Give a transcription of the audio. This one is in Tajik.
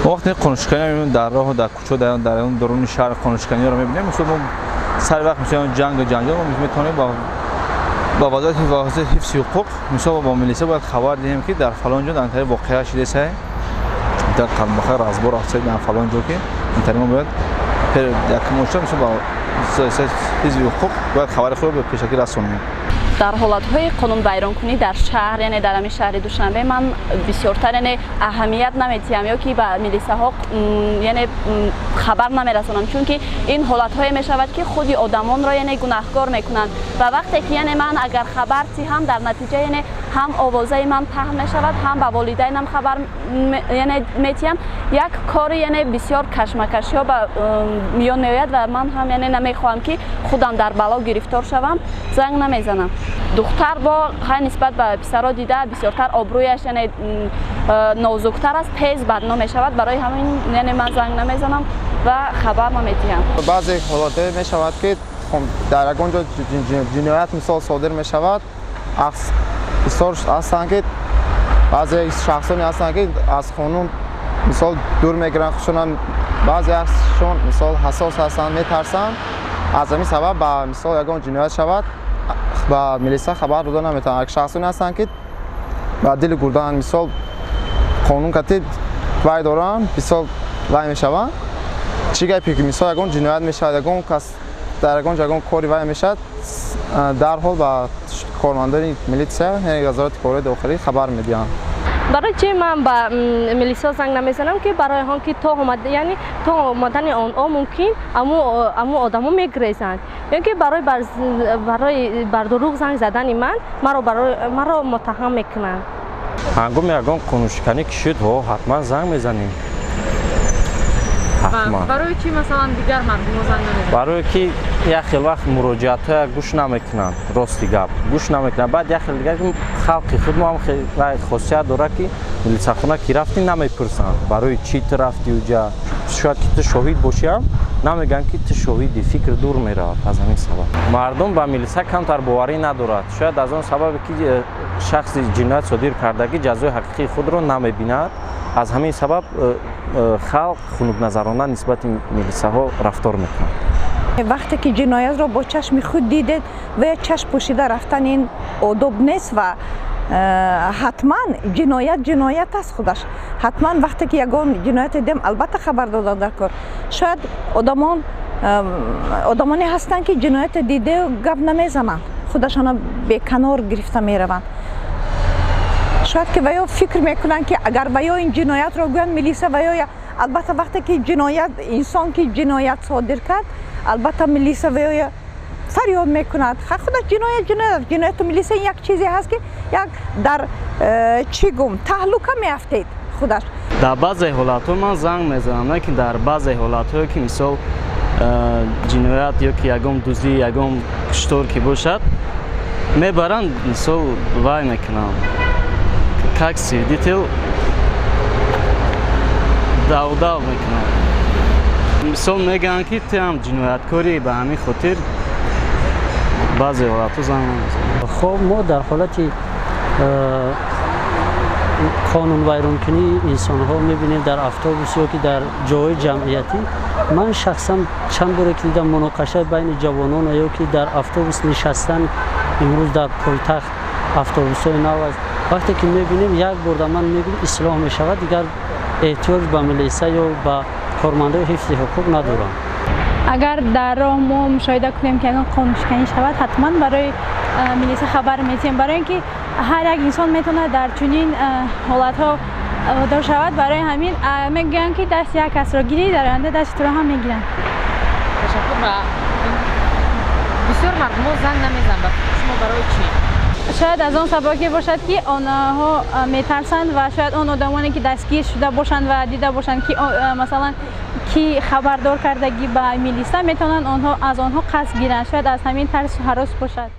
Мо вақте қонуншиканиро мебинем дар роҳу дар кӯча, дар даруни шаҳр қонуншиканиро мебинем, мисол, мо сари вақт, мисол, ҷангу ҷанҷол, мо метавонем ба вазорати ҳифзи ҳуқуқ, мисол, ба милиса бояд хабар диҳем, ки дар фалон ҷо дар тари воқеа шидесай, дар қалмаха разбор рафта дар фалон ҷо, ки ин тари мо бояд якум ошта, мисол, ба ҳифзи ҳуқуқ бояд хабари худро ба пешакӣ расонем. Дар ҳолатҳои қонунвайронкунӣ дар шаҳр, яъне дар ҳамин шаҳри Душанбе, ман бисёртар, яъне, аҳамият намедиҳам ё ки ба милисаҳо, яъне, хабар намерасонам, чунки ин ҳолатҳое мешавад, ки худи одамонро, яъне, гунаҳкор мекунанд. Ва вақте ки, яъне, ман агар хабар диҳам, дар натиҷа, яъне, ҳам овозаи ман паҳн мешавад, ҳам ба волидайнам хабар, яъне, метиҳам. Як кори, яъне, бисёр кашмакашиҳо ба миён меояд ва ман ҳам, яъне, намехоҳам, ки худам дар бало гирифтор шавам, занг намезанам. Духтар бо хай нисбат ба писаро дида бисёртар обрӯяш, яъне, нозуктар аст, тез бадном мешавад. Барои ҳамин, яъне, ман занг намезанам ва хабар намедиҳам. Баъзе ҳолатҳое мешавад, ки дар ягон ҷо ҷиноят, мисол, содир мешавад. Бисёр ҳастанд, ки баъзе шахсоне ҳастанд, ки аз қонун, мисол, дур мегиранд худшонам. Баъзеашон, мисол, ҳассос ҳастанд, метарсанд. Аз ҳамин сабаб ба, мисол, ягон ҷиноят шавад, ба милиса хабар дода наметавонанд. Шахсоне ҳастанд, ки ба дили гурдаанд, мисол, қонун кати вай доранд, мисол, вай мешаванд. Чӣ гапе ки, мисол, ягон ҷиноят мешавад, ягон кас дар ягон ҷо ягон кори вай мешавад, дарҳол ба кормандони милитсия, яъне Вазорати корҳои дохилӣ хабар медиҳанд. Барои чи ман ба милисиҳо занг намезанам? Ки барои он ки то омад, яъне то омадани онҳо мумкин аму одамо мегрезанд, ё ки барои бар дурӯғ занг задани ман маро муттаҳам мекунанд. Ҳангоми ягон қонуншиканӣ ки шуд, ҳо, ҳатман занг мезанем. Ҳатман. Барои чӣ, масалан, дигар мардумҳо занг намезананд? Барое ки як хел вақт муроҷиатҳоя гӯш намекунанд, рости гап, гӯш намекунанд. Баъд як хел дигар, халқи худ мо ҳам хосият дорад, ки милисахона ки рафтӣ, намепурсанд, барои чӣ ту рафтӣ уҷа. Шояд ки ту шоҳид бошӣ ҳам, намегӯянд, ки ту шоҳидӣ, фикр дур меравад. Аз ҳамин сабаб мардум ба милиса камтар боварӣ надорад. Шояд аз он сабабе ки шахси ҷиноят содир кардагӣ ҷазои ҳақиқии худро намебинад. Аз ҳамин сабаб халқ хунукназарона нисбати милисаҳо рафтор мекунад. Вақте ки ҷиноятро бо чашми худ дидед ва я чашм пӯшида рафтан, ин одоб нест. Ва ҳатман ҷиноят ҷиноят аст худаш. Ҳатман вақте ки ягон ҷинояте дидем, албатта хабар додан дар кор. Шояд одамоне ҳастанд, ки ҷинояте диде, гап намезананд, худашона беканор гирифта мераванд. Шояд ки ваё фикр мекунанд, ки агар ваё ин ҷиноятро гӯянд, милиса ваё албатта, вақте ки ҷиноят, инсон ки ҷиноят содир кард, албатта милиса ваё фарёд мекунад. Худаш ҷиноят ҷиноят, ҷинояту милиса як чизе ҳаст, ки як дар чӣ гум таҳлука меафтед худаш. Дар баъзе ҳолатҳо ман занг мезанам, лекин дар баъзе ҳолатҳое ки, мисол, ҷиноят ё ки ягон дуздӣ, ягон куштор ки бошад, мебаранд, мисол, вай мекунам, как свидетель давдав мекунам. Мисол, мегӯянд, ки ту ҳам ҷинояткорӣ. Ба ҳамин хотир баъзе ҳолатҳо занг намезанам. Хоб, мо дар ҳолати қонунвайронкунии инсонҳо мебинем дар автобус ё ки дар ҷойҳои ҷамъиятӣ. Ман шахсан чанд боре ки дидам, муноқаша байни ҷавонон ё ки дар автобус нишастан, имрӯз дар пойтахт автобусҳои нав аст, вақте ки мебинем, як борда ман мегӯм, ислоҳ мешавад, дигар эҳтиёҷ ба милиса ё ба кормандои ҳифзи ҳуқуқ надорам. Агар дар роҳ мо мушоҳида кунем, ки ягон қонуншиканӣ шавад, ҳатман барои милиса хабар медиҳем, барои ин ки ҳар як инсон метавонад дар чунин ҳолатҳо водор шавад. Барои ҳамин мегӯянд, ки дасти як касро гирӣ, дар оянда дасти туро ҳам мегиранд. Ташаккур. Ва бисёр мардумҳо занг намезананд, ба фикри шумо, барои чӣ? Шояд аз он сабаб ки бошад, ки онҳо метарсанд ва шояд он одамоне, ки дастгир шуда бошанд ва дида бошанд, ки масалан, ки хабардор кардагӣ ба милиса, метавонанд онҳо аз онҳо қасд гиранд. Шояд аз ҳамин тарсу ҳарос бошад.